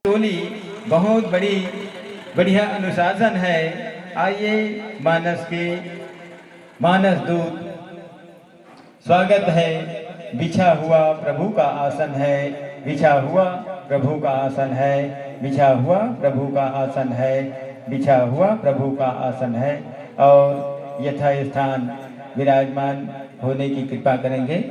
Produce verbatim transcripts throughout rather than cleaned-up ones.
टोली बहुत बड़ी, बढ़िया अनुशासन है। आइए मानस के, मानस दूत, स्वागत है। बिछा हुआ प्रभु का आसन है, बिछा हुआ प्रभु का आसन है, बिछा हुआ प्रभु का आसन है, बिछा हुआ प्रभु का आसन है। और यथास्थान विराजमान होने की कृपा करेंगे।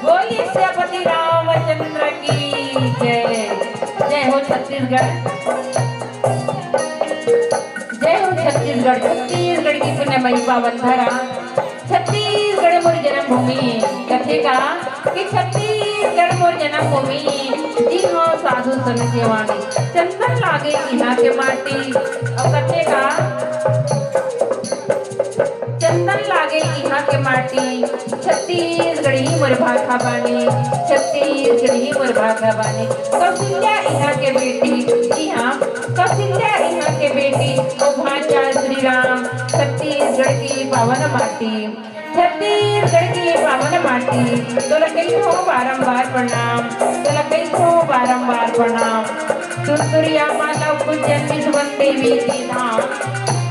बोलिए सियापति रामचंद्र की जय। जय हो छत्तीसगढ़, जय हो छत्तीसगढ़, छत्तीसगढ़ की पुण्यमयी पावन धरा, छत्तीसगढ़ मोर जन्मभूमि। कथे का कि छत्तीसगढ़ मोर जन्मभूमि, जी हाँ साधु संत के वाणी, चंदन लागे इहाँ के माटी। और कथे का चंदन लागे इहाँ के माटी, छत्तीसगढ़ी मोर भाखा बानी, छत्तीसगढ़ी मोर भाखा बानी। कौशल्या इहाँ के बेटी, जी हाँ, कौशल्या इहाँ के बेटी, अउ भांचा श्री राम, छत्तीसगढ़ की पावन माटी, छत्तीसगढ़ की पावन माटी, तोला कहिथों बारंबार प्रणाम, तोला कहिथों बारंबार प्रणाम। तुरतुरिया मालव कुछ जन्मिस वन देवी के धाम।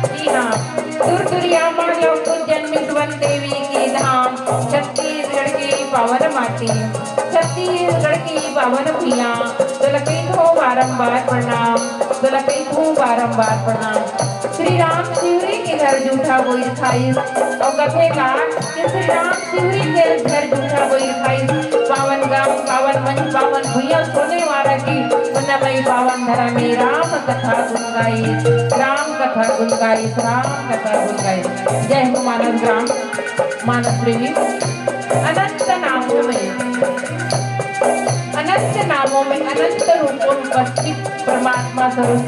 जी हाँ, तुरतुरिया मालव कुछ जन्मिस वन देवी के धाम। छत्तीसगढ़ की पावन माटी, छत्तीसगढ़ की पावन भुइयां, तोला कहिथों बारंबार प्रणाम, तोला कहिथों बारंबार प्रणाम। श्री राम शिवरी के घर जूठा बोइर खाइस, अउ कथे का कि श्री राम शिवरी के घर जूठा बोइर खाइस। पावन गांव, पावन मंच, पावन भुइयां सोने वाला की पुण्यमयी पावन धरा में राम कथा गुन गाइस, राम कथा गुन गाइस, राम कथा गुन गाइस। जय हो मानस ग्राम, मानस प्रेमी। अनंत नामों में, अनंत नामों में, अनंत रूपों में उपस्थित परमात्मा स्वरूप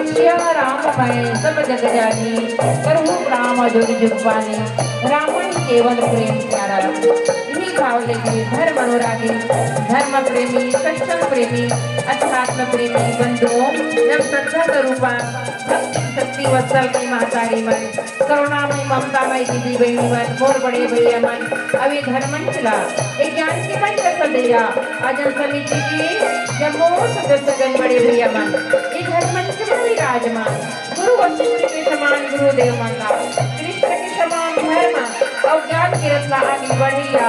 सिया राम मैं सब जग जानी, करहु राम जोरी जुग पानी। रावण केवल प्रेम प्यारा। इही भाव लेके धर्म अनुरागी, धर्म प्रेमी, सत्संग प्रेमी, अध्यात्म प्रेमी बंधुओं, जब श्रद्धा स्वरूपा भक्ति शक्ति वत्सल के महतारी मन, करुणामय ममतामय दीदी बहिनी मन, मोर बड़े भैया मन, अभी धर्म मंच ला, ये ज्ञान के मंच ला सजाया, आजन समिति के जम्मो सदस्यगण बड़े भैया मन, ये धर्म मंच में विराजमान गुरु वशिष्ठ के समान गुरुदेव मन ला, कृष्ण के समान धर्म अउ ज्ञान के रथ ला आगे बढ़िया,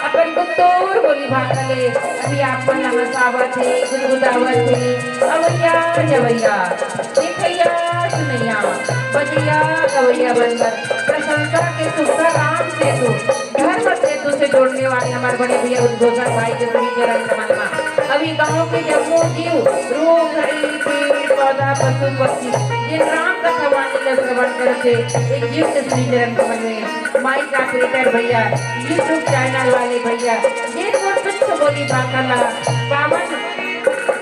अपन गुत्तोर बोली भाखा ले अभी आप मन ला हंसावत हे, गुदगुदावत हे, अवैया जवैया, देखैया सुनैया, बजैया गवैया बनकर प्रशंसा के सुखा राम सेतु, धर्म सेतु से जोड़ने वाले हमारे बड़े भैया उद्घोषण भाई के श्री चरण कमल मा। अभी गांव के जम्मो जीव, रूख, घड़ी, पेड़, पौधा, पशु, पक्षी, जिन राम कथा वाणी ला श्रवण करत हे, एक जीव के श्री चरण कमल में, माइक ऑपरेटर भैया, YouTube चैनल वाले भैया, ये तो तुच्छ बोली भाखा ला पावन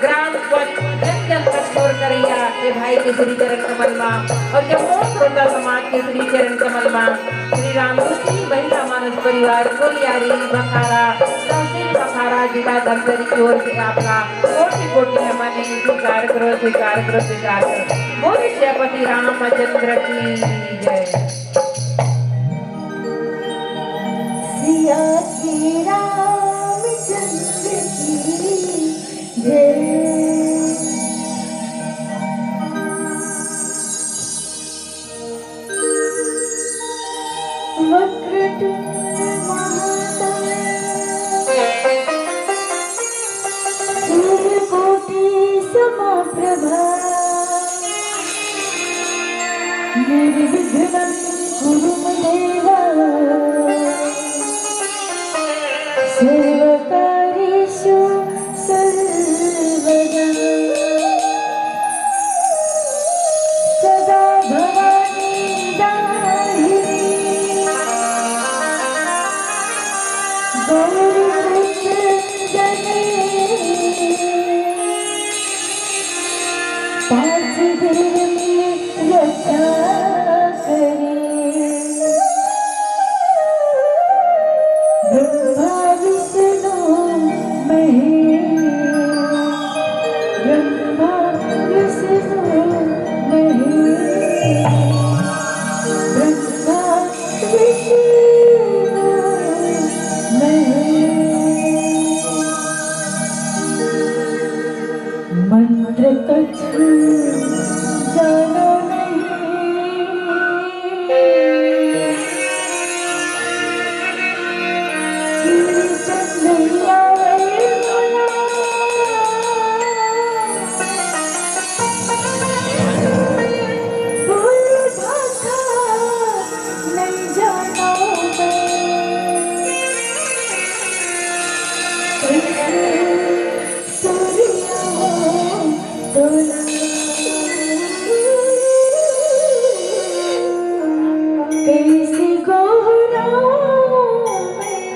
ग्राम कच्छ जन जन तक शोर करैया ए भाई के श्री चरण कमल मा, अउ जम्मो श्रोता समाज के श्री चरण कमल मा, श्री रामदूती महिला मानस परिवार कोलियारी भखारा, तहसील भखारा, जिला धमतरी की ओर से आपका कोटि कोटि नमन हे। स्वीकार करो, स्वीकार करो, स्वीकार करो। बोले सियापति रामचंद्र की जय। सिया के रामचंद्र की जय। वक्रतुंड महाकाय सूर्यकोटि समप्रभा निर्विघ्नं कुरु मे देव सर्वकार्येषु सर्वदा। सदा भवानी दाहिनी गौरी कुंदनी पाँच देव की रक्षा करे। ब्रह्मा विष्णु महेश, ब्रह्मा विष्णु महेश, ब्रह्मा विष्णु महेश। मंत्र कछु जानो नहीं। कीर्तन नहीं आवे मोला। बोल भाखा नहीं जानो मैं। कैसे सूर्या हो तोला, कैसे गोहराऊं मैं।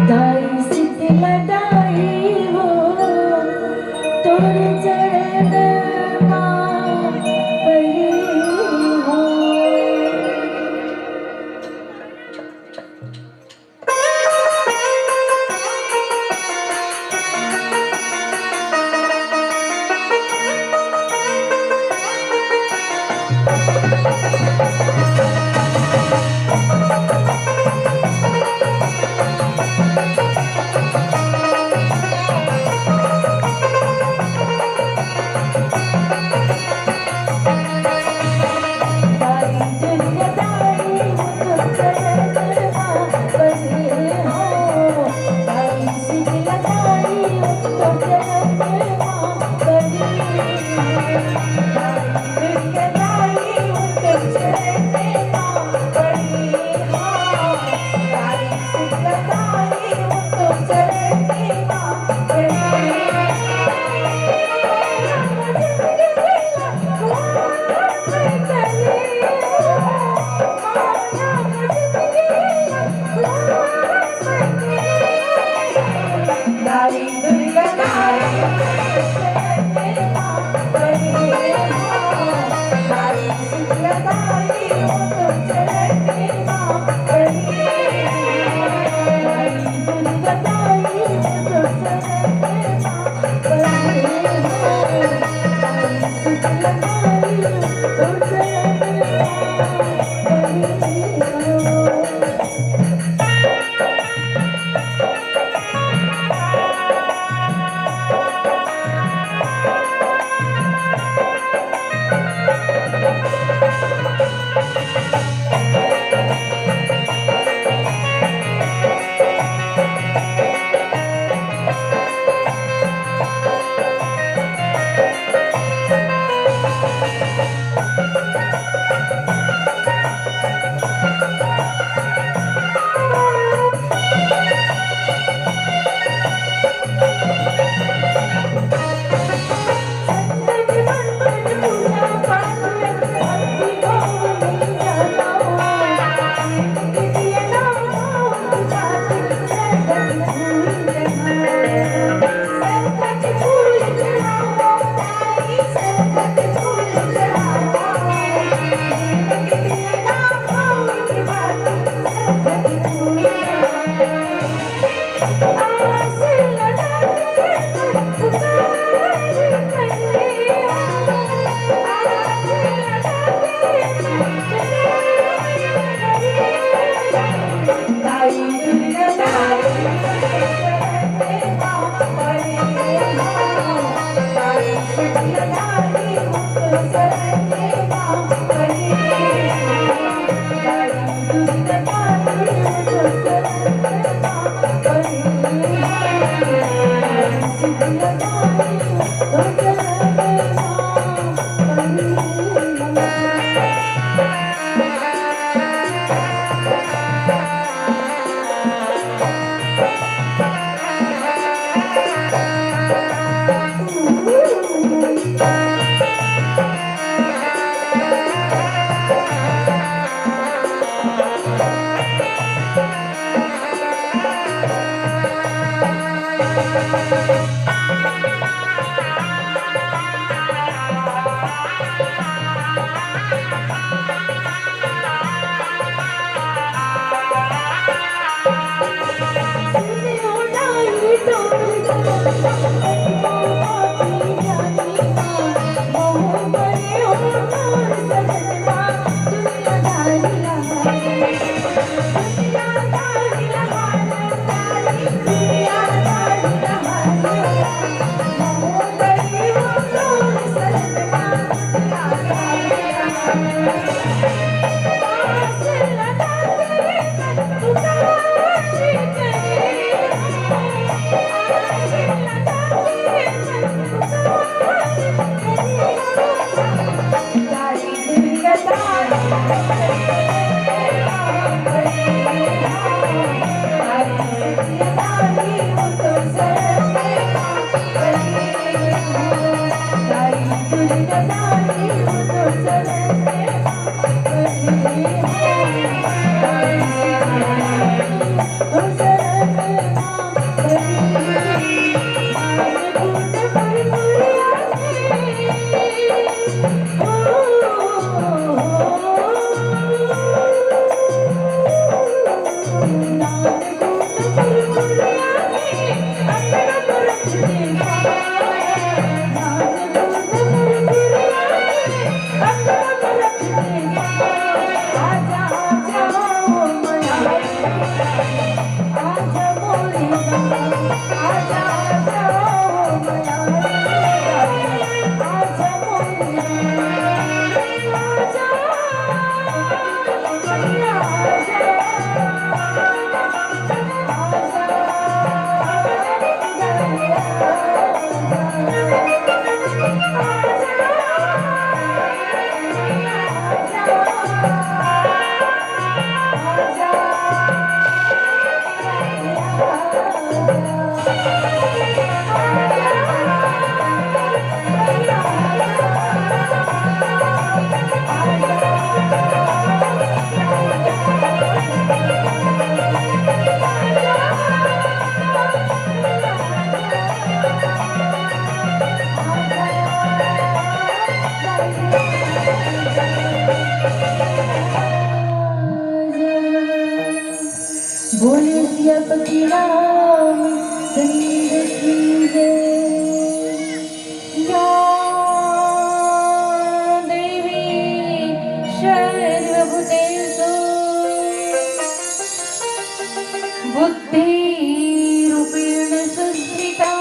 दाई शीतला दाई हो, तोर चरण मा पड़ी हो। बोले सियापति रामचंद्र की जय। या देवी सर्वभूतेषु बुद्धिरूपेण संस्थिता।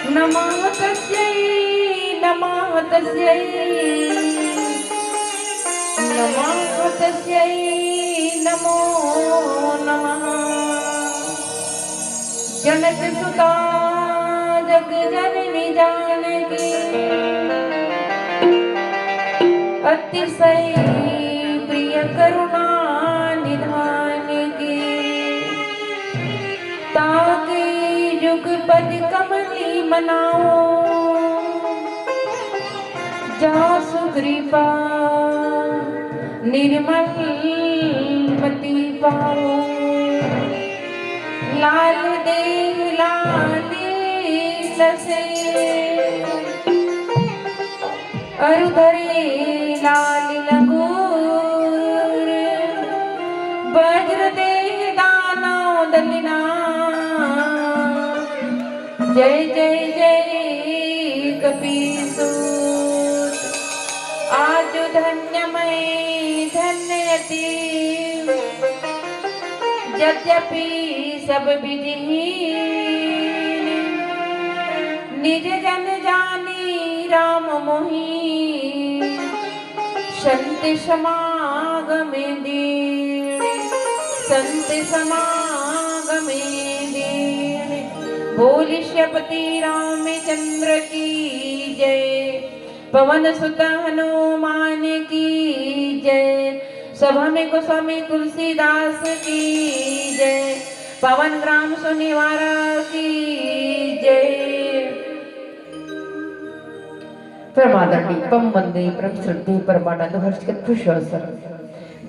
नमः तस्यै, नमः तस्यै, नमः तस्यै, नमो नमः। जनक सुता जग जननी जानकी, अतिशय प्रिय करुणा निधान की। ताके युग पद कमली मनाओ, जासु कृपा निर्मल मति पाओ। लाल देह लाल लसे, अरु धरे लाल लंगूर। वज्र देह दानव दलना, जय जय जय कपीसूत। आजु धन्य मैं धन्य अति, यद्यपि सब विधिहीन। निज जन जानी राम मोही, संत समागम दीन, संत समागम दीन। बोल सियापति रामचंद्र की जय, पवन सुत हनुमान की जय। सभा में गोस्वामी तुलसीदास की जय, पवन ग्राम सो निवारा की जय। परमादरणीय पम वंदे परम श्रद्धेय परमानंद हर्ष के पुरुषोत्तम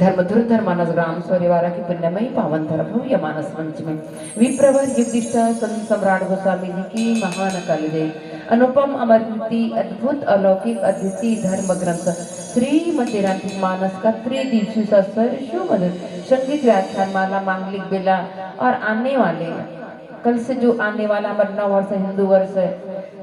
धर्म धुर धर्मानस ग्राम सो निवारा की पुण्यमयी पावन धर्म भव्य मानस मंच में विप्रवर युधिष्ठा संत सम्राट गोस्वामी जी की महान काल जय। अनुपम अमर कीर्ति, अद्भुत अलौकिक अद्वितीय धर्म ग्रंथ श्रीमती रामचरित मानस का त्रिदीक्षित सरसु मधुर संगीत व्याख्यान माला मांगलिक बेला और आने वाले, कल से जो आने वाला हमारा नव वर्ष, हिंदू वर्ष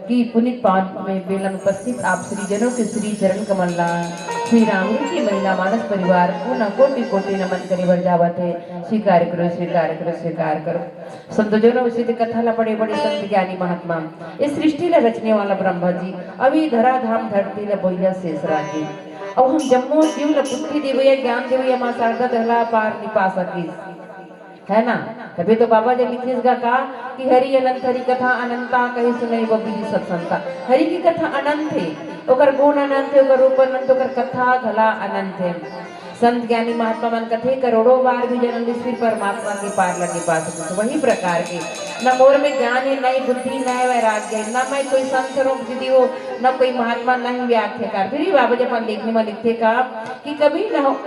की पुनीत पावन में बेला में उपस्थित आप श्री जनों के श्री चरण कमल ला श्री राम रूपी महिला मानस परिवार पुनः कोटि कोटि नमन करे बर जावत हे। स्वीकार करो, स्वीकार करो, स्वीकार करो। संतजनों, सिद्ध कथा ला बड़े बड़े संत ज्ञानी महात्मा, इस सृष्टि ला रचने वाला ब्रह्मा जी, अभी धराधाम धरती ला बोइया शेष राज जी, अब हम जम्मो जीव ला बुद्धि देवैया, ज्ञान देवैया माँ शारदा दहला पार निपा सकिस, है ना? तभी तो बाबा जी लिखिस गा का कि हरि अनंत हरि कथा अनंता, कही सुनई वो विधि सब संता। हरि की कथा अनंत है, ओकर गुण अनंत है, ओकर रूप अनंत, ओकर कथा घला अनंत है। संत ज्ञानी महात्मा मन कथे, करोड़ों बार भी जन्म लीस फिर परमात्मा के पार लगे पा सके। तो वही प्रकार के न मोर में ज्ञान है, न ही बुद्धि, न ही वैराग्य है, न मैं कोई संत रूप दीदी हो, न कोई महात्मा, न ही व्याख्याकार। फिर भी बाबा जी अपन लेखनी में लिखते का कि कभी न हो,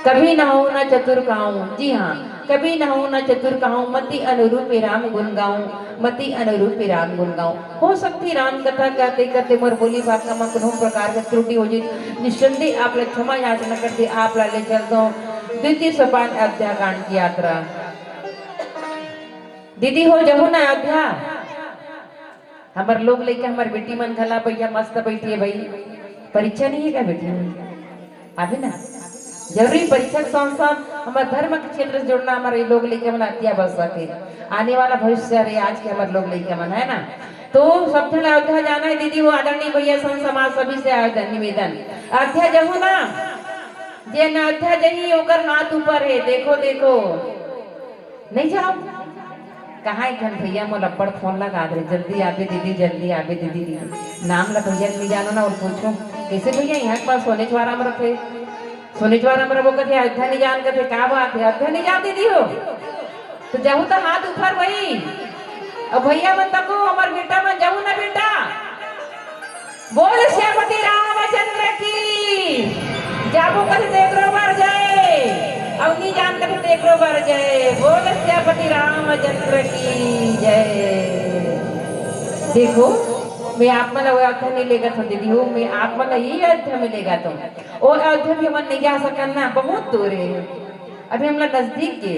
कभी न हो न चतुर कहूँ, जी हाँ, कभी न हो न चतुर कहूँ, मति अनुरूप राम गुण गाऊं, मति अनुरूप राम गुण गाऊं। हो सकती राम कथा कहते कहते मोर बोली भाखा म कोनो प्रकार के त्रुटि हो जाए, निस्संदेह आप ला क्षमा याचना करते, आप ला ले चलता हूँ द्वितीय सोपान अयोध्या कांड की यात्रा। दीदी हो जहू ना अयोध्या, हमर लोग लइका, हमर बेटी मन घला भैया मस्त बैठी है भाई, परीक्षा नहीं है का बेटी? अभी ना जरूरी परीक्षा के साथ साथ हमर धर्म के क्षेत्र से जुड़ना, हमर ये लोग लइका मन अति आवश्यक है। आने वाला भविष्य हरे आज के हमर लोग लइका मन, है ना? तो सब झन अयोध्या जाना है दीदी हो, आदरणीय भैया संत समाज सभी से आवेदन निवेदन, अयोध्या जहू ना, जे न अयोध्या जही ओकर हाथ ऊपर है, देखो देखो। नहीं जाओ। कहाँ एक झन भैया मोला अब्बड़ फोन लगा दे, "जल्दी आबे दीदी, जल्दी आबे दीदी।" दीदी नाम ला भैया के नहीं जानो ना, और पूछो, "कैसे भैया यहाँ के पास सोनेचवारा में रखे? सोनेचवारा में रहो?" कथे, "अयोध्या नहीं जान।" कथे, "का बात है, अयोध्या नहीं जान दीदी हो? तो जाहू तो हाथ ऊपर भाई।" अब भैया मन तको, हमर बेटा मन जाहू ना बेटा। बोल सियापति रामचंद्र की। जाबो कथे तेकरो बर जय, अउ नी जान कथे तेकरो बर जय। बोल सियापति रामचंद्र की जय। देखो, मैं आप मन ला वो अयोध्या नहीं लेगत हूँ दीदी हो, मैं आप मन ला ये अयोध्या में लेगत हूँ। ओ अयोध्या भी हमन नहीं जा सकन ना, बहुत दूर है। अभी हमला नजदीक के,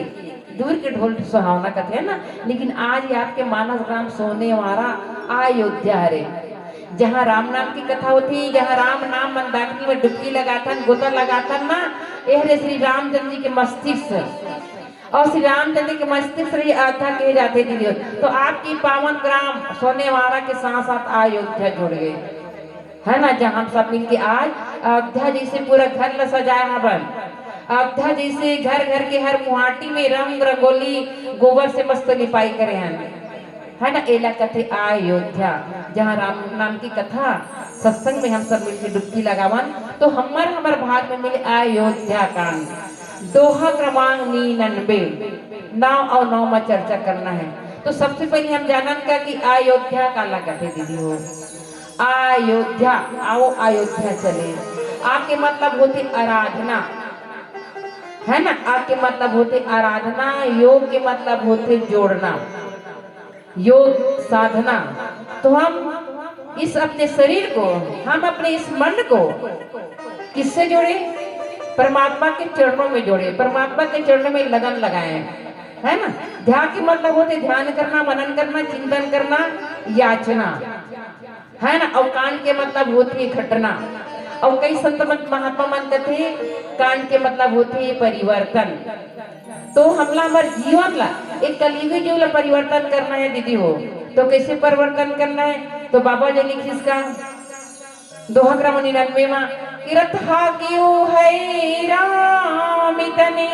दूर के ढोल सुहावना कथे ना, लेकिन आज ये आपके मानस ग्राम सोने वाला अयोध्या हरे, जहाँ राम नाम की कथा होती, जहाँ राम नाम मंदाकिनी में डुबकी लगाथन, गोता लगाथन ना, ये हरे श्री रामचंद्र जी के मस्तिष्क। और श्री रामचंद्र के मस्तिष्क से ही अयोध्या कहे जाते दीदी हो। तो आपकी पावन ग्राम सोनेवाड़ा के साथ साथ अयोध्या जुड़ गए, है ना, जहाँ हम सब मिलके आज अयोध्या जैसे पूरा घर ला सजाए हवन। अयोध्या जैसे घर घर के हर मुहाटी में रंग रंगोली गोबर से मस्त लिपाई करे हैं, है ना। एला कथे अयोध्या, जहाँ राम नाम की कथा सत्संग में हम सब मिलके डुबकी लगावन, तो हमर हमर भाग में मिले अयोध्या कांड, दोहा क्रमांक निन्यानवे। नाव और नाव में चर्चा करना है। तो सबसे पहले हम जानन का कि अयोध्या काला कथे दीदी हो। अयोध्या, आओ अयोध्या चले। आ के मतलब होथे आराधना, है ना। आ के मतलब होथे आराधना, यो के मतलब होथे जोड़ना, योग साधना। तो हम इस अपने शरीर को, हम अपने इस मन को किससे जोड़े? परमात्मा के चरणों में जोड़े, परमात्मा के चरणों में लगन लगाए, है ना। ध्यान के मतलब होथे ध्यान करना, मनन करना, चिंतन करना, याचना, है ना। और कांड के मतलब होथे घटना। और कई संत मन, महात्मा मन कथे, कांड के मतलब होथे परिवर्तन। तो हमला हमर जीवन ला, एक कलयुगी जीव ला परिवर्तन करना है दीदी हो। तो कैसे परिवर्तन करना है? तो बाबा जी लिखिस का दोहा क्रम निन्यानवे मा, कि रथ हाकिउ है राम तने,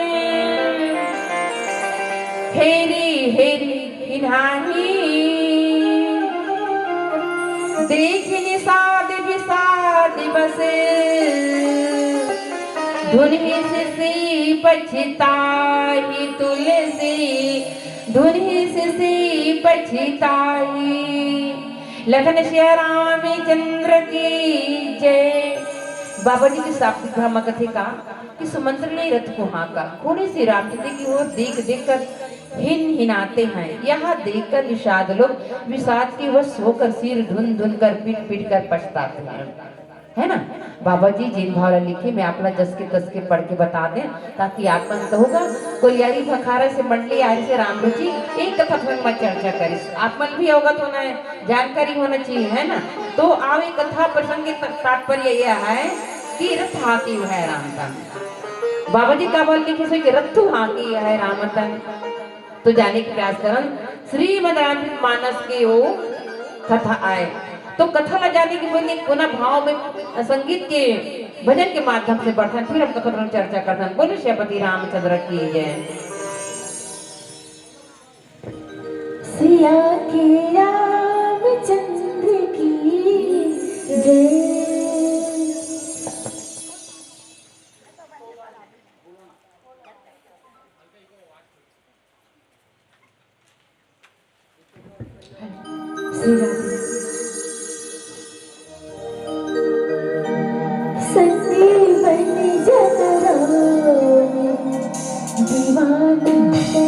हेरी हेरी हिनाही, देखि निषाद विषाद बस, धुन ही सिसी पछताही तुलसी, धुन ही सिसी पछताही। लखन सिया रामचंद्र की जय। बाबा जी के शाब्दिक भाव में कथे का कि सुमंत्र ने रथ को हाँका, कोने से रामचंद्र की ओर देख देख कर हिन हिनाते हैं। यह देखकर निषाद लोग विषाद के वश होकर सिर धुन धुन कर, पीट पीट कर पछताते हैं, है ना। बाबा जी जिन भाव ला लिखे, मैं आप ला जस के तस के पढ़ के बता दें, ताकि आप मन तो होगा, कोलियारी भखारा से मंडली आए से राम रुचि एक कथा प्रसंग में चर्चा करिस। आप मन भी अवगत होना है, जानकारी होना चाहिए, है ना। तो आवे कथा प्रसंग के त-, तात्पर्य यह है कि रथ हाकिउ है राम तन। बाबा जी काबर लिखिस कि रथ हाकिउ है राम तन। तो जाने के प्रयास करन श्रीमद् रामचरित मानस के वो कथा आए। तो कथा ला जाने के पहले कोना भाव में संगीत के, भजन के माध्यम से बढ़थन, फिर हम कथा पर चर्चा करथन। बोलो सियापति रामचंद्र की जय। सिया के रामचंद्र की जय। श्री राधे। संगी बन जन राम दीवाना है।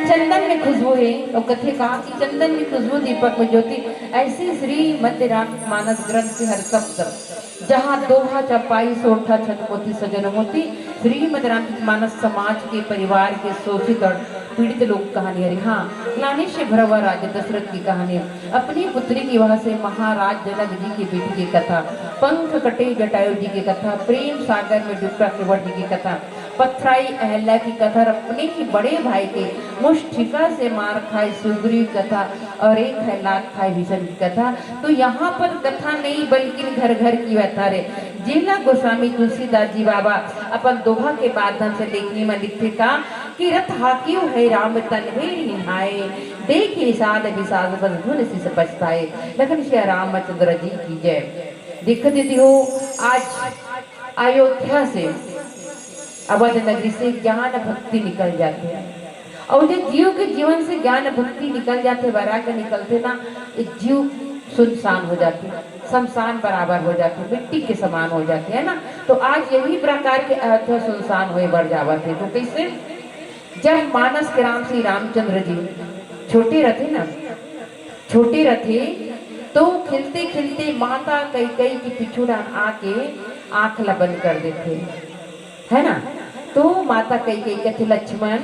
चंदन में खुशबू हे, अउ कथे का कि चंदन में खुशबू, दीपक में ज्योति। ऐसे श्रीमद् रामचरित मानस ग्रंथ के हर शब्द, जहाँ दोहा चपाई, सोरठा छत मोती सजन मोती, श्रीमद् रामचरित मानस समाज के, परिवार के शोषित और पीड़ित लोग की कहानी हरे। हाँ, ग्लानि से भरा हुआ राज्य दशरथ की कहानी। अपनी पुत्री के विवाह से महाराज जनक जी की बेटी की कथा, पंख कटे जटायु जी की कथा, प्रेम सागर में डूबता केवट जी की कथा, पथराई अहल्या की कथा और अपने ही बड़े भाई के मुष्टिका से मार खाए सुग्रीव की कथा और एक है लात खाए भीषम की कथा। तो यहाँ पर कथा नहीं बल्कि घर घर की व्यथा रे। जेला गोस्वामी तुलसीदास जी बाबा अपन दोहा के माध्यम से लेखनी में लिखथे का कि रथ हाकियो है राम तन हे रिन्हाए, देख निषाद विषाद बस धुन शिष पछताए। लखन सिया रामचंद्र जी की जय। देख दीदी हो, आज अयोध्या से अवध नगरी से ज्ञान भक्ति निकल जाथे। और जे जीव के जीवन से ज्ञान भक्ति निकल जाथे, वैराग्य निकलथे ना, ये जीव सुनसान हो जाथे, शमशान बराबर हो जाथे, मिट्टी के समान हो जाथे, है ना। तो आज यही प्रकार के अयोध्या सुनसान होए बर जावत हे। तो कैसे? जब मानस के राम श्री रामचंद्र जी छोटे रथे ना, छोटे रथे तो खेलते खेलते माता कैकई की पिछुड़न आके आंख ला बंद कर देथे, है ना। तो माता कैकई कथे, लक्ष्मण,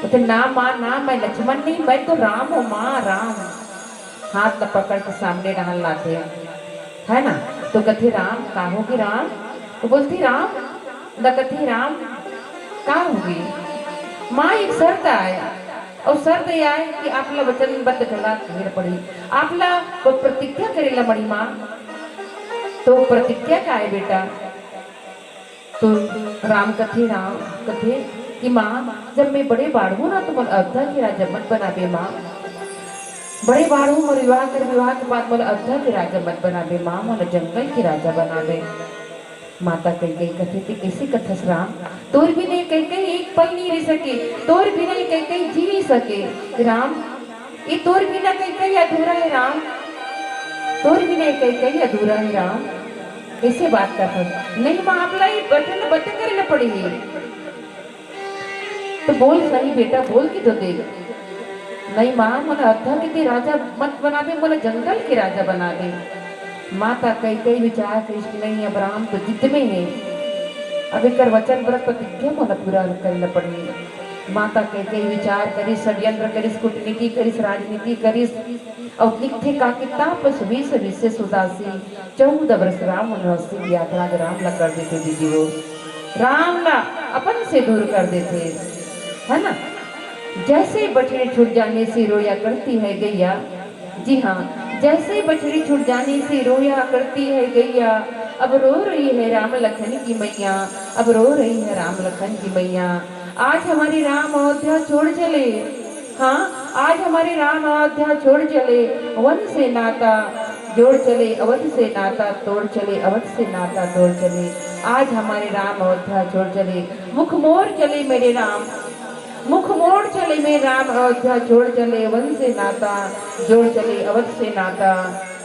कथे, ना माँ, ना, मैं लक्ष्मण नहीं, मैं तो राम हूँ माँ, राम। हाथ ला पकड़ के सामने डहान लाथे, है ना। तो कथे, राम, का होगे राम? तो बोलथे, राम, न कथे, राम, का होगे? माँ, एक शर्त आय, और शर्त ये आय कि आप ला वचनबद्ध घला करे पड़ही, आप ला वो प्रतिज्ञा करे ला पड़ही माँ। तो प्रतिज्ञा का आय बेटा? तो राम कथे, राम कथे कि माँ, जब मैं बड़े बाढ़हूँ ना, तो मोला अयोध्या के राजा मत बनाबे माँ। बड़े बाढ़हूँ, मोर विवाह कर, विवाह के बाद मोला अयोध्या के राजा मत बनाबे माँ, मोला जंगल के राजा बनाबे। माता कैकई कथे, ते कैसे कथस राम? तोर बिना कैकई एक पल नहीं रह सके, तोर बिना कैकई जी नहीं सके। राम, ये तोर बिना कैकई अधूरा है राम, तोर बिना कैकई अधूरा है राम। कैसे बात करत हस? नहीं माँ, आप ला ये वचन, वचन करे ला पड़ही। तो बोल सही बेटा, बोल के तो देख। नहीं माँ, मोला अयोध्या के ते राजा मत बनाबे, मोला जंगल के राजा बनाबे। माता कैकई विचार करिस कि नहीं, अब राम तो जिद में हे, अब एकर वचन व्रत प्रतिज्ञा मोला पूरा करे ला पड़ही। माता कैकई विचार करिस, षड्यंत्र करिस, कूटनीति करिस, राजनीति करिस, अउ लिखथे का कि तापस वेस विशेष उदासी, चौदह वर्ष राम वनवासी। याद राम ला कर देथे दीदी वो, राम ला अपन से दूर कर देथे, है ना। जैसे बछड़े छूट जाने से रोया करती है गैया, जी हाँ, जैसे बछड़ी छूट जाने से रोया करती है गैया, अब रो रही है राम लखन की मैया, अब रो रही है राम लखन की मैया। आज हमारे राम अयोध्या छोड़ चले, हाँ, आज हमारे राम अयोध्या छोड़ चले, वन से नाता जोड़ चले, अवध से नाता तोड़ चले, अवध से नाता तोड़ चले। आज हमारे राम अयोध्या छोड़ चले, मुख मोड़ चले मेरे राम, मुख मोड़ चले मेरे राम, अयोध्या छोड़ चले, वन से नाता जोड़ चले, अवध से नाता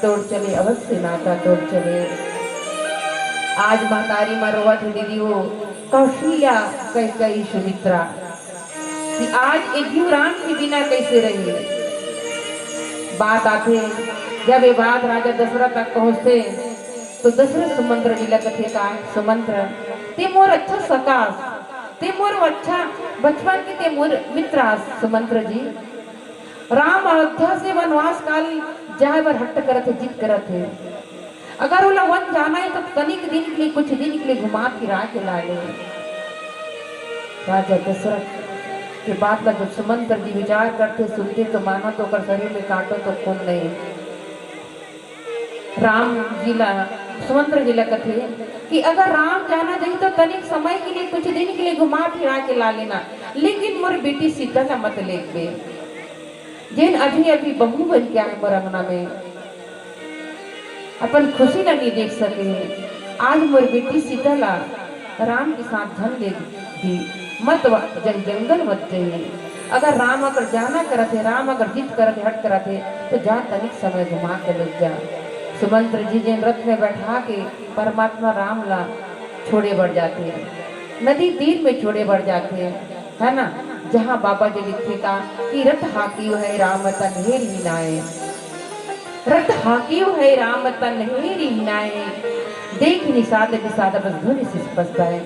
तोड़ चले, अवध से नाता तोड़ चले। आज महतारी मा रोवत हे दीदी वो, कौशल्या, कैकई, सुमित्रा, कि आज ए जीव राम के बिना कैसे रही। बात आथे, जब ये बात राजा दशरथ तक पहुंचथे, तो दशरथ सुमंत्र जी ला कथे का, सुमंत्र, ते मोर अच्छा सखा अस, ते मोर अच्छा बचपन के ते मोर मित्र अस सुमंत्र जी। राम अयोध्या से वनवास काल जाए बर हट्ट करत हे, जिद करत हे। अगर ओला वन जाना हे तो तनिक दिन के लिए, कुछ दिन के लिए घुमा फिरा के ला ले। राजा दशरथ के बात ला जब सुमंत्र जी विचार करथे, सुनथे तो मानो तो ओकर शरीर में कांटो तो खून नहीं। राम जी ला, सुमंत्र जी ला कथे कि अगर राम जाना जाही तो तनिक समय के लिए, कुछ दिन के लिए घुमा फिरा के ला लेना, लेकिन मोर बेटी सीता ला मत लेगबे, जेन अभी अभी बहू बन के आए मोर अंगना में, अपन खुशी ला नहीं देख सके। आज मोर बेटी सीता ला राम के साथ झन ले दी, मत वा-, जन जंगल मत जाइए। अगर राम अगर जाना करत हे, राम अगर जिद करत हे, हट करत हे, तो जा तनिक समय घुमा के लग जा। सुमंत्र जी जेन रथ में बैठा के परमात्मा राम ला छोड़े बर जाथे, नदी तीर में छोड़े बर जाथे, है ना, जहाँ बाबा जी लिखे का कि रथ हाकियो है राम तन हे रिनाए, रथ हाकियो है राम तन हे रिनाए, देख निषाद विषाद बस धुन शिष पछताए।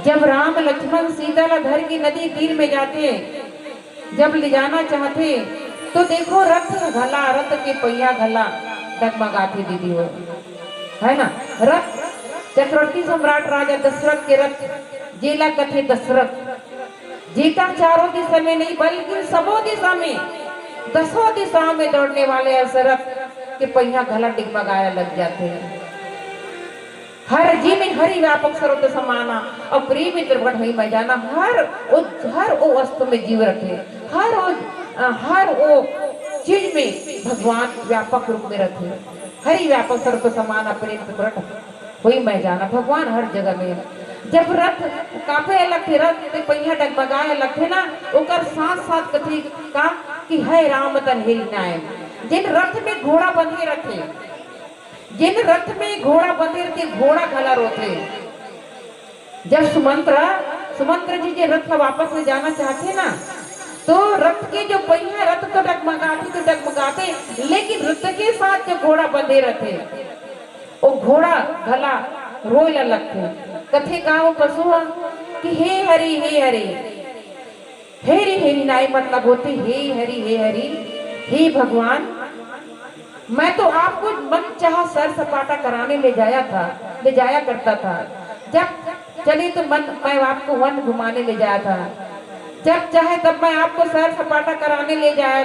जब राम लक्ष्मण सीता ला धर के नदी तीर में जाथे, जब ले जाना चाहथे, तो देखो रथ घला, रथ के पहिया घला डगमगाथे दीदी हो, है ना। रथ चक्रवर्ती सम्राट राजा दशरथ के रथ जेला कथे दशरथ, जेकर चारों दिशा में नहीं, बल्कि सबो दिशा में, दसों दिशाओं में दौड़ने वाले दशरथ के पहिया घला डिगमगाए लग जाथे। हर जी में हरि व्यापक सर्वत्र समाना, अउ प्रेम में प्रगट होई मैं जाना। हर ओ, हर ओ वस्तु में जीव रथे, हर ओ, अ, हर ओ चीज में भगवान व्यापक रूप में रथे। हरि व्यापक सर्वत्र समाना, प्रेम में प्रगट होई मैं जाना, भगवान हर जगह में। जब रथ कांपे लगथे, रथ के पहिया डगमगाए लगथे ना, ओकर साथ साथ कथी का कि हे राम तन हे नाय। जेन रथ में घोड़ा बंधे रथे, जेन रथ में घोड़ा बंधे रथे, घोड़ा घला रोथे। जब सुमंत्र, सुमंत्र जी जे रथ ला वापस ले जाना चाहथे ना, तो रथ के जो पहिया, रथ तो डगमगाथे, तो डगमगाथे, लेकिन रथ के साथ जो घोड़ा बंधे रथे, ओ घोड़ा घला रोए ला लगथे। कथे का ओ पशु ह कि हे हरि, हे हरि, हे रे, हे रे नाई, मतलब होथे हे हरि, हे हरि, हे भगवान, मैं तो आपको मन चाहा सैर सपाटा कराने ले जाया था, ले जाया करता था। जब चले तो मन, मैं आपको वन घुमाने ले जाया था। जब चाहे तब मैं आपको सैर सपाटा कराने ले जाया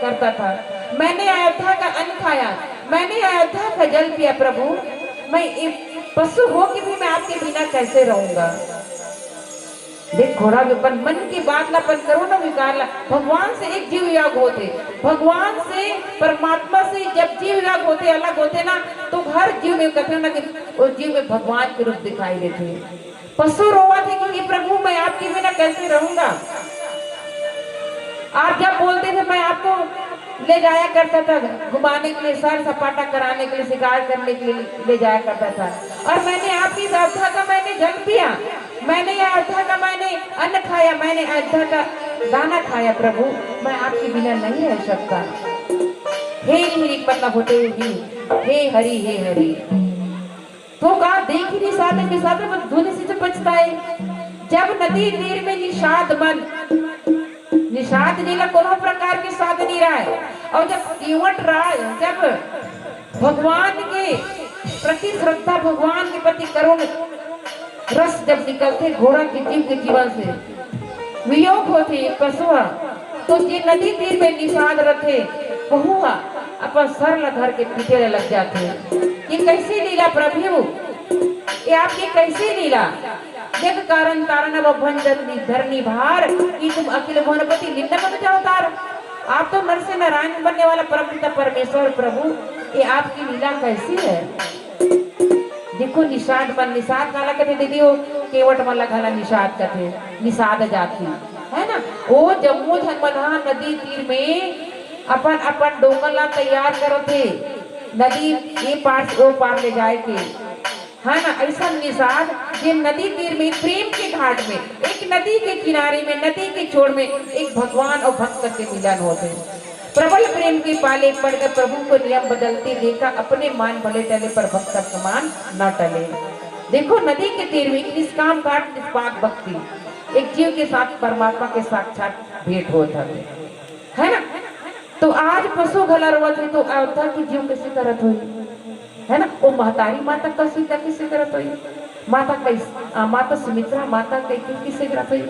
करता था। मैंने अयोध्या का अन्न खाया, मैंने अयोध्या का जल पिया। प्रभु, मैं एक पशु हो के भी मैं आपके बिना कैसे रहूंगा? देख, घोड़ा भी अपन मन की बात ला, अपन करो ना विकार ला। भगवान से एक जीव वियोग होथे, भगवान से, परमात्मा से जब जीव वियोग होथे, अलग होथे ना, तो हर जीव में, कथे ना कि वो जीव में भगवान के रूप दिखाई देथे। पशु रोवत हे कि हे प्रभु, मैं आपके बिना कैसे रहूंगा? आप जब बोलते थे, मैं आपको ले जाया करता था घुमाने के लिए, सैर सपाटा कराने के लिए, शिकार करने के लिए ले जाया करता था। और मैंने आपकी अयोध्या का मैंने जल पिया, मैंने अयोध्या का मैंने अन्न खाया, मैंने अयोध्या का दाना खाया। प्रभु, मैं आपके बिना नहीं रह सकता। हे हरि, मतलब होथे हे, हे हरि, हे हरि। तो का देखी निषाद, निषाद मन धुन से जो पछताए। जब नदी तीर में निषाद मन, निषाद जेला कोनो प्रकार के साध नहीं रहे, और जब केवट राय, जब भगवान के प्रति श्रद्धा, भगवान के प्रति करुण रस जब निकलथे घोड़ा के जीव के जीवन से, वियोग होथे पशु ह, तो जे नदी तीर में निषाद रथे, वहू ह अपन सर ल धर के पीटे ल लग जाथे। ये कैसी लीला प्रभु? ये आपकी कैसी लीला? जग कारण तारण अब भंजन धरनी भार, ये तुम अखिल भुवनपति निंदा मत जाओ तार। आप तो नर से नारायण बनने वाला परम पिता परमेश्वर प्रभु, ये आपकी लीला कैसी है? देखो, निषाद मन, निषाद काला कथे दीदी, वो केवट मन ला घला निषाद कथे, निषाद जाति, है ना? वो जम्मो झन मन ह नदी तीर में अपन अपन डोंगर ला तैयार करत हे, नदी ये पार से वो पार ले जाए के, है ना? ऐसा निषाद जे नदी तीर में, प्रेम के घाट में, एक नदी के किनारे में, नदी के छोर में एक भगवान और भक्त के मिलन होथे। प्रबल प्रेम के पाले पड़ के प्रभु को नियम बदलते देखा, अपने मान भले टले पर भक्त अपमान न टले। देखो, नदी के तीर में एक निष्काम घाट, निष्पाप भक्ति, एक जीव के साथ परमात्मा के साक्षात भेंट होत हवे, है ना? तो आज पशु घला रोवत हे, तो अयोध्या के जीव कैसे करत होही, है ना? वो महतारी माता कौशल्या कैसे करत होही, माता कैस-, आ, माता सुमित्रा, माता कैकेयी कैसे करत होही?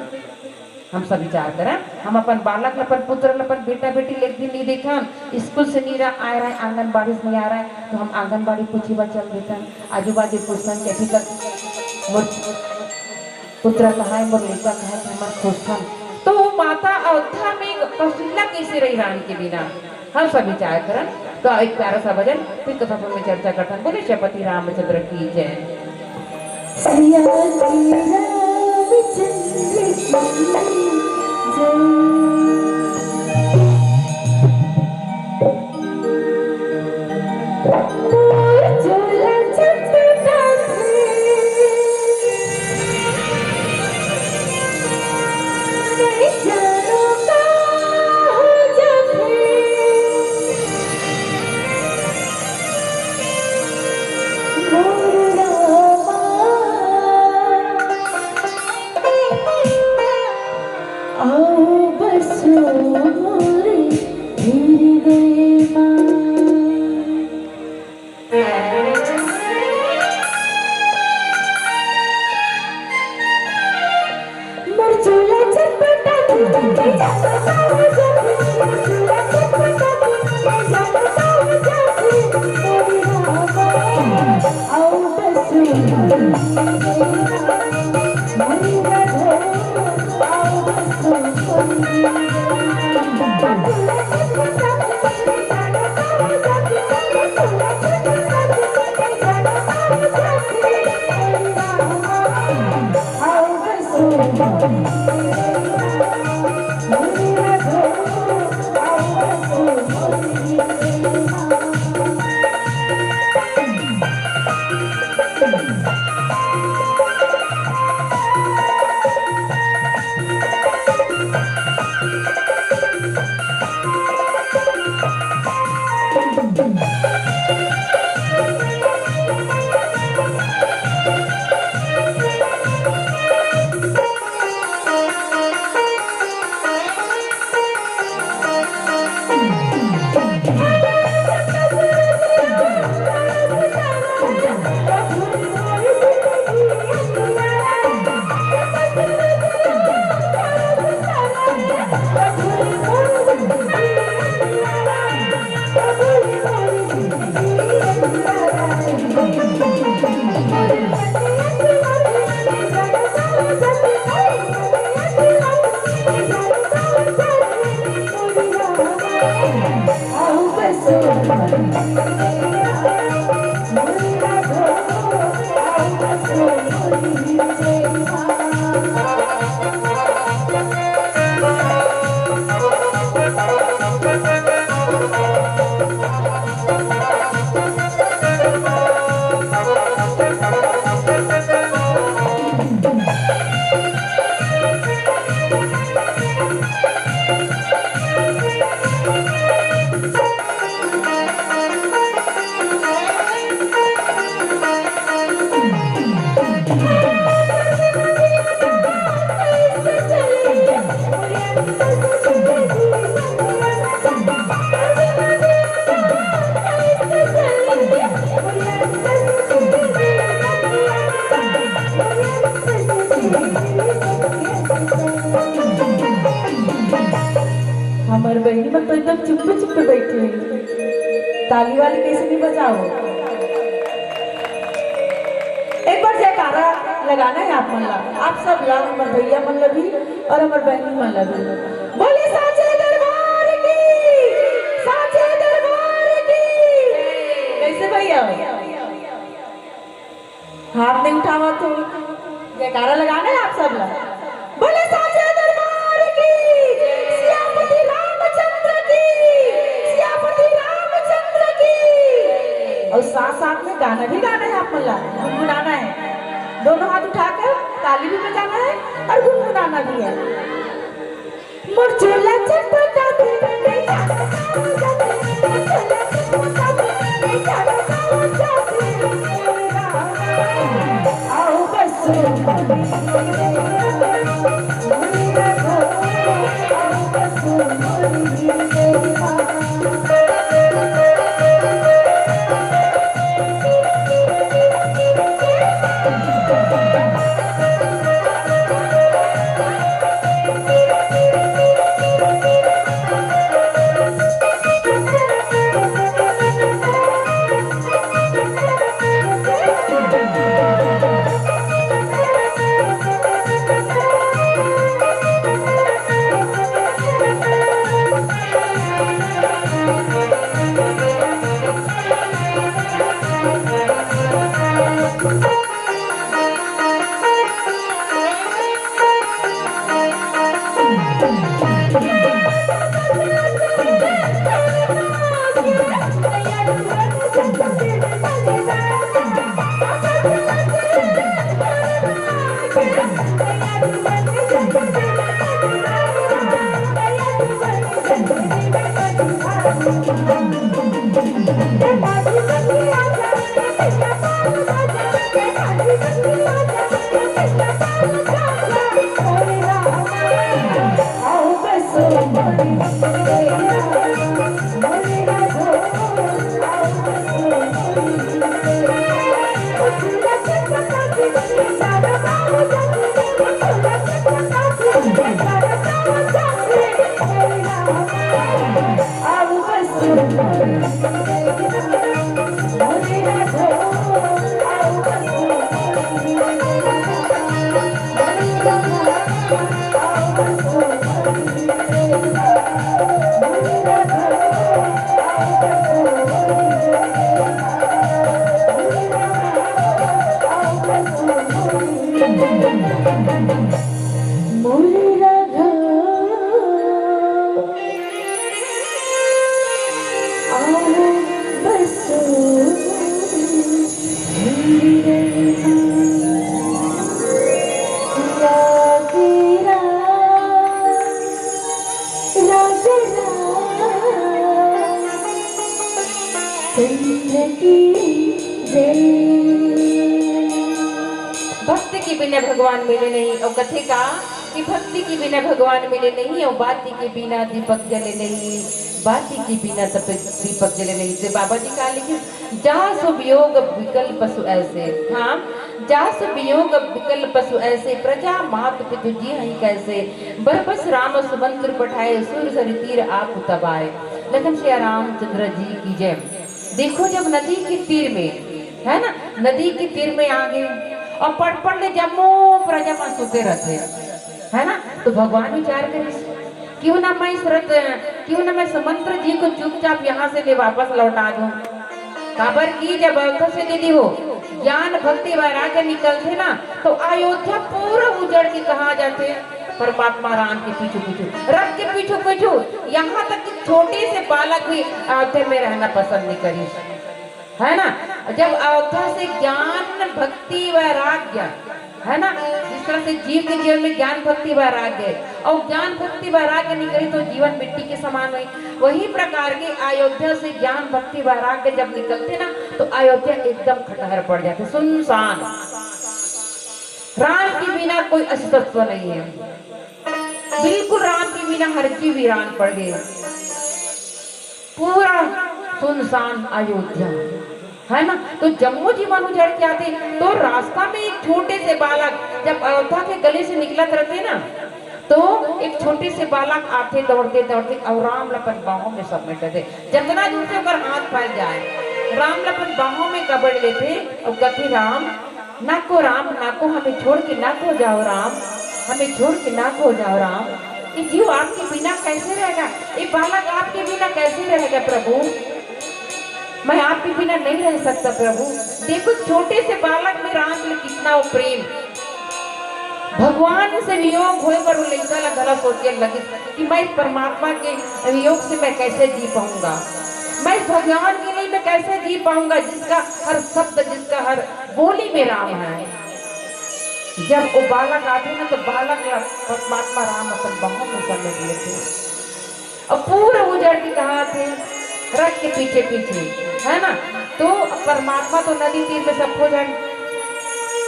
हम सब विचार करन, हम अपन बालक ल, अपन पुत्र ल, अपन बेटा बेटी ल एक दिन नहीं देखन, स्कूल से नहीं रह, आए रहे, आंगनबाड़ी से नहीं आ रहा है, तो हम आंगनबाड़ी पूछे बर चल देथन, आजू बाजू पूछथन कि अभी तक मोर पुत्र कहाँ है, मोर लइका कहाँ है, तो हमन खोजथन। तो वो माता अयोध्या में कौशल्या कैसे रही रानी के बिना? हम सब विचार करन, तो एक प्यारा सा भजन, फिर कथा पर में चर्चा करथन। बोले श्रीपति रामचंद्र की जय। सिया जी रामचंद्र की जय। हमर बहिनी मन तो एकदम चुप्पे चुप्पे बैठे हे। ताली वाली कैसे नहीं बजाओ? एक बार जयकारा लगाना है आप मन ला, आप सब ला, हमर भैया मन ला भी और हमर बहिनी मन ला भी। बोले साचे दरबार की, साचे दरबार की। कैसे भैया? हाथ नहीं उठावा तो जयकारा लगाना है आप सब ला। बोले साचे दरबार की, सियापति रामचंद्र की, सियापति रामचंद्र की। और साथ साथ में गाना भी गाना है आप मन ला, गुनगुनाना है। दोनों हाथ उठाकर ताली भी बजाना है और गुनगुनाना भी है। मोर चोला चटपटा दे, नहीं जाना गाँव जाते। मोर चोला चटपटा दे, नहीं जाना गाँव जाते। आओ बस, आओ बस, भक्ति के बिना भगवान मिले नहीं। और कथे का कि भक्ति के बिना भगवान मिले नहीं, और बाती के बिना दीपक जले नहीं, बाती के बिना तप-, दीपक जले नहीं। तो बाबा जी का लिखे, "जा सो वियोग विकल पशु ऐसे।" हाँ, "जा सो वियोग विकल पशु ऐसे, प्रजा मात पितु जी हई कैसे। बरबस राम सुमंत्र पठाए, सूर सरि तीर आप तबाए।" लखन सिया रामचंद्र जी की जय। देखो, जब नदी के तीर में, है ना, नदी के तीर में आ गए और पट पट ले जम्मो प्रजा मन सुते रहते, है ना, तो भगवान विचार करिस, "क्यों ना मैं स्रोत क्यों ना मैं सुमंत्र जी को चुपचाप यहाँ से ले वापस लौटा दूं। काबर कि जब अयोध्या से, दीदी हो, ज्ञान भक्ति वैराग्य निकलथे ना, तो अयोध्या पूरा उजड़ के कहाँ जाथे? परमात्मा राम के पीछू पीछू, रथ के पीछू पीछू। यहाँ तक कि छोटे से बालक भी अयोध्या में रहना पसंद नहीं करिस, है ना? जब अयोध्या से ज्ञान भक्ति वैराग्य, है ना, जिस तरह से जीव के जीवन में ज्ञान भक्ति वैराग्य है, और ज्ञान भक्ति वैराग्य नहीं करी तो जीवन मिट्टी के समान हुई। वही प्रकार के अयोध्या से ज्ञान भक्ति वैराग्य जब निकलथे ना, तो अयोध्या एकदम खंडहर पड़ जाथे, सुनसान। राम के बिना कोई अस्तित्व नहीं है, बिल्कुल राम के बिना हर चीज वीरान पड़ गई, पूरा सुनसान अयोध्या, है ना? तो जम्मो जीवन उजड़ के आथे। तो रास्ता में एक छोटे से बालक जब अयोध्या के गली से निकलत रहथे ना, तो एक छोटे से बालक आथे दौड़ते दौड़ते, और राम ल अपन बाहों में समेट लेथे, जतना दूर से ओकर हाथ फैल जाए, राम ल अपन बाहों में कबड़ लेथे और कथे, राम, ना को राम, ना को, हमें छोड़ के ना को जाओ राम, हमें छोड़ के ना को जाओ राम। ये जीव आपके बिना कैसे रहेगा? ये बालक आपके बिना कैसे रहेगा प्रभु? मैं आपके बिना नहीं रह सकता प्रभु। देखो, छोटे से बालक में राम के लिए कितना वो प्रेम। भगवान से वियोग होए पर वो लइका ला घला सोचे लगिस कि मैं परमात्मा के वियोग से मैं कैसे जी पाऊंगा, मैं भगवान के लिए मैं कैसे जी पाऊंगा, जिसका हर शब्द, जिसका हर बोली में राम है। जब वो बालक आथे ना, तो बालक ला परमात्मा राम अपन बाहों में समेट लेथे। अब पूरा उजड़ के कहा थे, रथ के पीछे पीछे, है ना? तो अब परमात्मा तो नदी तीर में सबको जन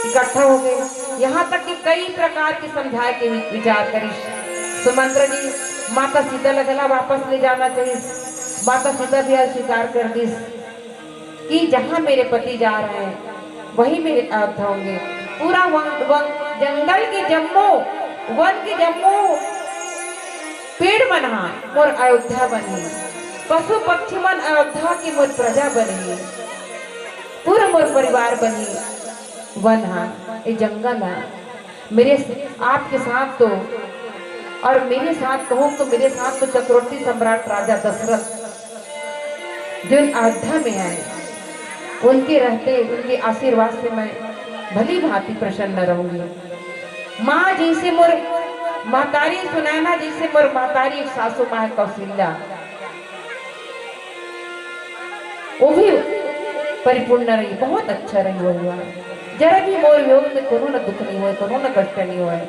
इकट्ठा हो गए। यहाँ तक कि कई प्रकार के समझाए के वि-, विचार करिस। सुमंत्र जी माता सीता ला घला वापस ले जाना चाहिए। माता सीता भी अस्वीकार कर दिस कि जहाँ मेरे पति जा रहे हैं, वही मेरे अर्थ होंगे। पूरा वन, वन, जंगल के जम्मो, वन के जम्मो पेड़ मन हा मोर अयोध्या बनही, पशु पक्षी मन अयोध्या के मोर प्रजा बनही, पूरा मोर परिवार बनही। वन हा, ये जंगल हा, मेरे स-, आपके साथ तो, और मेरे साथ कहूँ तो मेरे साथ तो चक्रवर्ती सम्राट राजा दशरथ जो इन अयोध्या में आए, उनके रहते, उनके आशीर्वाद से मैं भली भांति प्रसन्न रहूंगी। माँ जैसे मोर महतारी सुनैना, जैसे मोर महतारी सासू माँ है कौशल्या, वो भी परिपूर्ण रही, बहुत अच्छा रही वो हुआ। जरा भी मोर वियोग में कोनो न दुख नहीं हुए, कोनो न कष्ट नहीं हुए।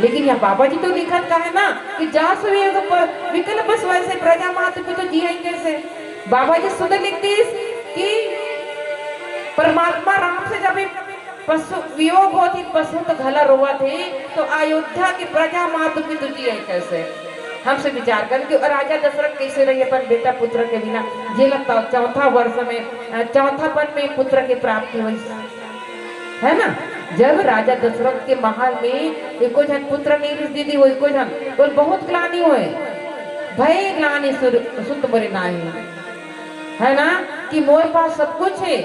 लेकिन यहाँ बाबा जी तो लिखत का है ना कि जासु वियोग प-, विकल पशु ऐसे प्रजा मातु की तो जिए कैसे। बाबा जी सुंदर लिख दिस कि परमात्मा राम से जब ये पशु वियोग होत ही, पशु तो घला रोवत हे, तो अयोध्या के प्रजा मातु की तो जिए कैसे। हमसे विचार कर कि राजा दशरथ कैसे रही अपन बेटा पुत्र के बिना, जेला त-, चौथा वर्ष में, अ, चौथापन में पुत्र की प्राप्ति हुई, है ना? जब राजा दशरथ के महल में एको झन पुत्र नहीं रिस दीदी, वो एको झन बोल, बहुत ग्लानि होए, भय ग्लानि सुर-, सुत मोरे नाही, है ना, कि मोर पास सब कुछ है,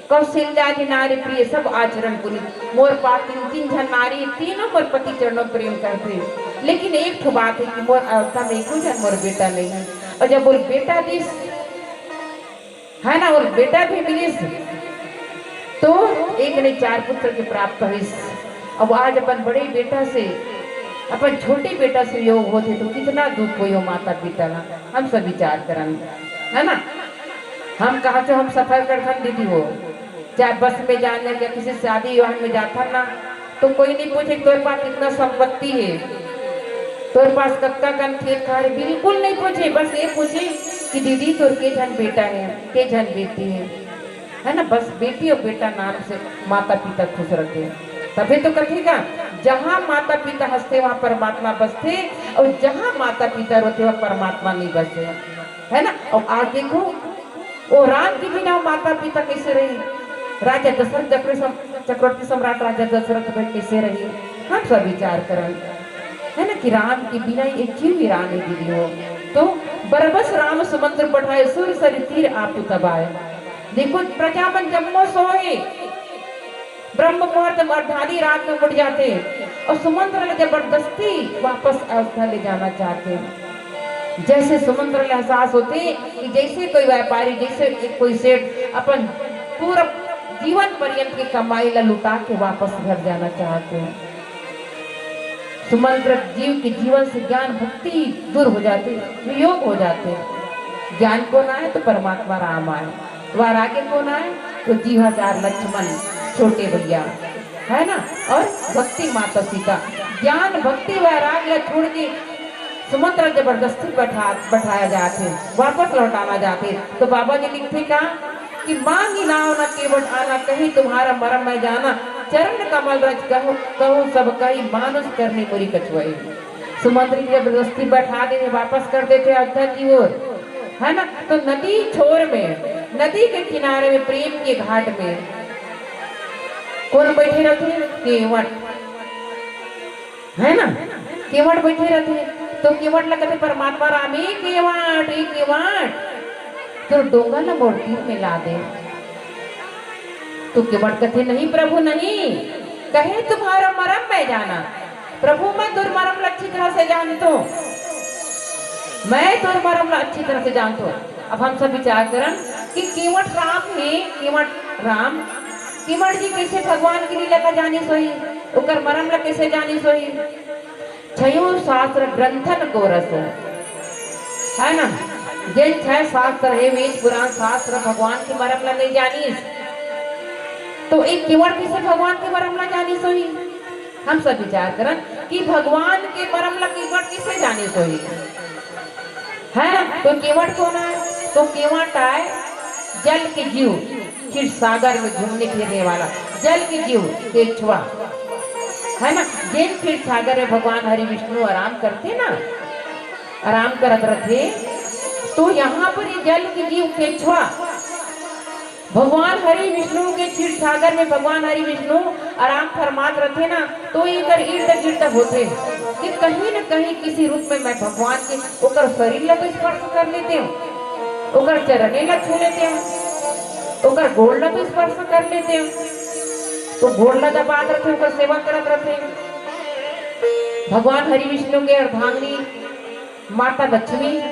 कौशल्या जी नारी प्रिय सब आचरण पुनीत, मोर पास तीन तीन झन नारी, तीनों मोर पति चरणों प्रेम करते, लेकिन एक ठो बात है कि मोर अवस्था में एको झन मोर बेटा नहीं है। और जब बोल बेटा दिस, है ना, और बेटा भी मिलिस, तो एक नहीं चार पुत्र के प्राप्त होइस। अब आज अपन बड़े बेटा से, अपन छोटे बेटा से योग होते तो कितना दुख होयो माता पिता ला। हम सब विचार करन, है ना? हम कहा जो हम सफर करथन दीदी हो, चाहे बस में जान या किसी शादी विवाह में जाथन ना, तो कोई नहीं पूछे तोर पास कितना संपत्ति है, तोर पास कत्ता कन खेत खार है, बिल्कुल नहीं पूछे। बस ये पूछे कि दीदी तोर के झन बेटा है, के झन बेटी है, है ना? बस बेटी और बेटा नाम से माता पिता खुश रखे, तभी तो कथेगा जहाँ माता पिता हंसते वहाँ परमात्मा बसते, और जहाँ माता पिता रोते वहाँ परमात्मा नहीं बसे, है ना? और आज देखो वो राम के बिना माता पिता कैसे रही, राजा दशरथ चक्र सम-, चक्रवर्ती सम्राट राजा दशरथ भाई कैसे रही, हम सब विचार करन, है ना, कि राम के बिना एक चीज भी राम नहीं दीदी हो। तो बरबस राम समुद्र पठाए, सुर सरि तीर आपु तब आए। देखो प्रजा मन जम्मो सोए, ब्रह्म मुहूर्त में अर्धाली रात में मुड़ जाते और सुमंत्र ला जबरदस्ती वापस अयोध्या ले जाना चाहते। जैसे सुमंत्र ल एहसास होथे कि जैसे कोई व्यापारी, जैसे एक कोई सेठ अपन पूरा जीवन पर्यंत के कमाई ला लुटा के वापस घर जाना चाहथे। सुमंत्र जीव के जीवन से ज्ञान भक्ति दूर हो जाथे, वियोग हो जाथे। ज्ञान कोन आय? तो परमात्मा राम आय। वैराग्य कोन आय? तो जीवाचार लक्ष्मण, छोटे भैया, है ना, और भक्ति माता सीता। ज्ञान भक्ति वैराग्य ला छोड़ के सुमंत्र जबरदस्ती बैठा, बैठाया जाथे, वापस लौटाना जाथे। तो बाबा जी लिखथे का कि मांगी नाव न केवट आना, कही तुम्हारा मरम मैं जाना, चरण कमल रज कहूँ, कहूँ सब कही मानुष करनी मुरी कछुआई। सुमंत्र जी जबरदस्ती बैठा देथे, वापस कर देथे अयोध्या की ओर, है ना। तो नदी छोर में, नदी के किनारे में, प्रेम के घाट में कोन बैठे रथे? केवट, है ना। केवट बैठे रथे, तो केवट ला कथे परमात्मा राम, "ए केवट, ए केवट, तोर डोंगा ला मोर तीर में ला दे।" तो केवट कथे, "नहीं प्रभु, नहीं, कहे तुम्हारा मरम मैं जाना।" प्रभु, मैं तोर मरम ला अच्छी तरह से जानथों, मैं तोर मरम ला अच्छी तरह से जानथों। अब हम सब विचार करन कि केवट राम हे, केवट राम, केवट जी कैसे भगवान के लीला ला जानिस होही, ओकर मरम ला कैसे जानिस होही? छयो शास्त्र ग्रंथन को रस, है ना, जेन छह शास्त्र हे, वेद पुराण शास्त्र, भगवान के मरम ला नहीं जानिस, तो एक केवट कैसे भगवान के मरम ला जानिस होही? हम सब विचार करन कि भगवान के मरम ला केवट किसे जाने कोई, है ना? तो केवट कोन आय? तो केवट आय जल के जीव, क्षीर सागर में घूमने फिरने वाला जल के जीव, केचुआ, है ना? जेन क्षीर सागर में भगवान हरि विष्णु आराम करथे ना, आराम करत रथे, तो यहाँ पर ये जल के जीव केचुआ भगवान हरि विष्णु के क्षीर सागर में भगवान हरि विष्णु आराम फरमात रथे ना, तो एकर इर्द गिर्द होथे कि कहीं न कहीं किसी रूप में मैं भगवान के ओकर शरीर ला तो स्पर्श कर लेते हूँ, ओकर चरणे ला छू लेते हूँ, ओकर गोड़ ला तो स्पर्श कर लेते हूँ। तो गोड़ ला दबात रथे, ओकर सेवा करत रथे। भगवान हरि विष्णु के अर्धांगिनी माता लक्ष्मी,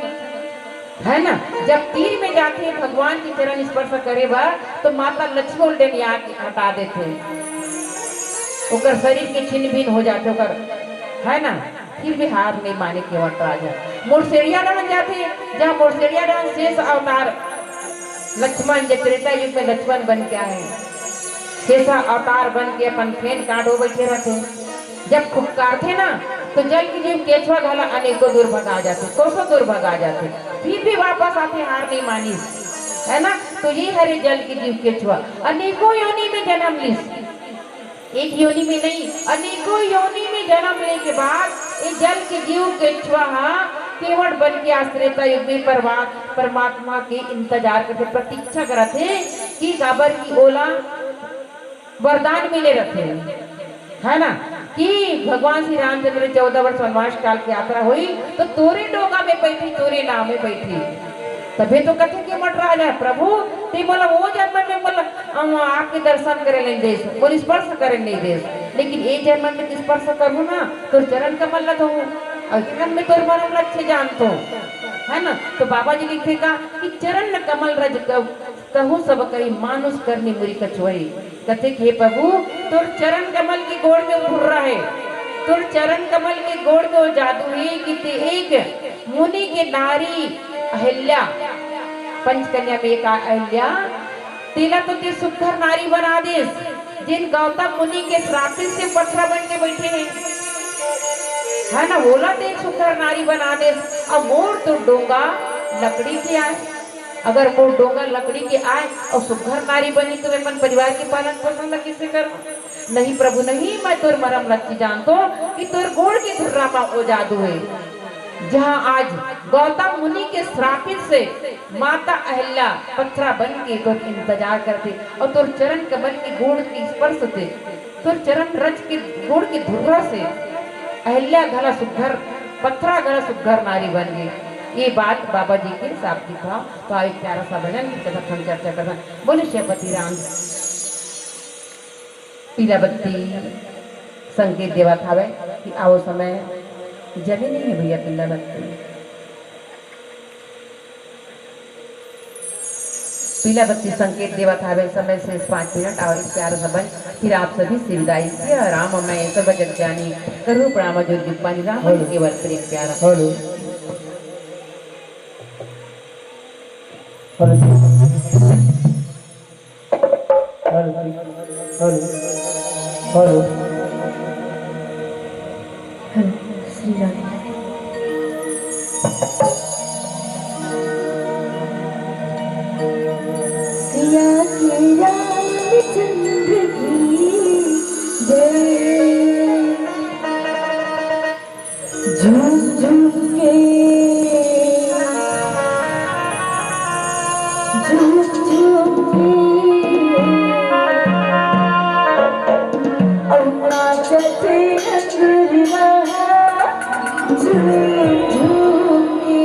है ना, जब तीर में जाथे भगवान के चरण स्पर्श करे बर, तो माता लक्ष्मी ओला डेनिया के हटा देथे, ओकर शरीर के छिन्न भिन्न हो जाथे ओकर, है ना। फिर भी हार नहीं माने केवट राजा। मोरसेड़िया डहन जाथे, जहाँ मोरसेड़िया डहन शेष अवतार लक्ष्मण, जे त्रेता युग में लक्ष्मण बन के आए, शेष अवतार बन के अपन फेन कांड हो बैठे रहते। जब फुफकारथे ना, तो जल के जीव केचुआ घला अनेकों दूर भगा जाथे, कोसों दूर भगा जाथे, फिर भी वापस आथे, हार नहीं मानिस, है ना। तो ये हरे जल के जीव केचुआ अनेकों योनि में जन्म लिस, एक योनि में नहीं, अनेकों योनि में जन्म ले के बाद ये जल के जीव केचुआ हा केवट बन के आज त्रेता युग में परवा-, परमात्मा के इंतजार करथे, प्रतीक्षा करथे कि काबर की ओला वरदान मिले रथे, है ना, कि भगवान श्री रामचंद्र चौदह वर्ष वनवास काल की यात्रा हुई, तो तोरे डोंगा में बैठी, तोरे नाव में बैठी। तभे तो कथे केवट राजा, "प्रभु, ते मोला वो जन्म में मोला, अम, आपके दर्शन करे नहीं देस, मोला स्पर्श करे नहीं देस, लेकिन ये जन्म में तो स्पर्श करूँ ना, तोर चरण कमल ला धोऊँ, और जन्म में तोर मरम लक्ष्य जानतो," है ना। तो बाबा जी लिखे का कि चरण कमल रज क-, कहूँ सब कही मानुष करनी मुरी कछुआई। कथे कि हे प्रभु, तोर चरण कमल के गोड़ में वो धुर्रा है, तोर चरण कमल के गोड़ में वो जादू है कि ते एक मुनि के नारी अहिल्या, पंचकन्या में एक अहिल्या, तेला तो ते सुघर नारी बना देस, जिन गौतम मुनि के श्रापित से पथरा बन के बैठे हैं, है ना, वोला ते सुघर नारी बना देस। अब मोर तो डोंगा लकड़ी के आय, अगर मोर डोंगा लकड़ी के आय और सुघर नारी बनी, तो मैं अपन परिवार के पालन पोषण ला किसे करूँ? नहीं प्रभु, नहीं, मैं तोर मरम लक्ष्य जानतो कि तोर गोड़ के धुर्रा मा वो जादू है। जहाँ आज गौतम मुनि के श्रापित से माता अहिल्या पथरा बन के तोर इंतजार करथे और तोर चरण कमल के गोड़ के स्पर्श से, तोर चरण रज के गोड़ के धुर्रा से अहिल्या घला सुघर, पथरा घला सुघर नारी बन गई। ये बात बाबा जी के साफ दिखाओ। तो आओ एक प्यारा सा भजन, इसके साथ हम चर्चा करना। बोले श्रीपति राम। पीला बत्ती संकेत देवत हावय कि आओ समय जमे नहीं है भैया, पीला बत्ती। पीला बत्ती संकेत देवत हावे, समय शेष पाँच मिनट। और इस प्यारे सा बन फिर आप सभी से विदाई। सिया राम मैं सर्व जग जानी, करूँ प्रणाम जोर जुग पानी, राम हेलो। केवल प्रेम प्यारा। Hello. Hello. Hello. Hello. Hello. Hello, Shri Radhe. Siya के रामचंद्र की जय। झूम झूम के, झूम झूम के, अम्मा चचे अंगुरवा, झूम झूम के।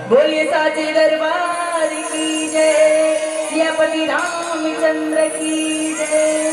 बोलिए साचे दरबार की जय, सियापति रामचंद्र की जय।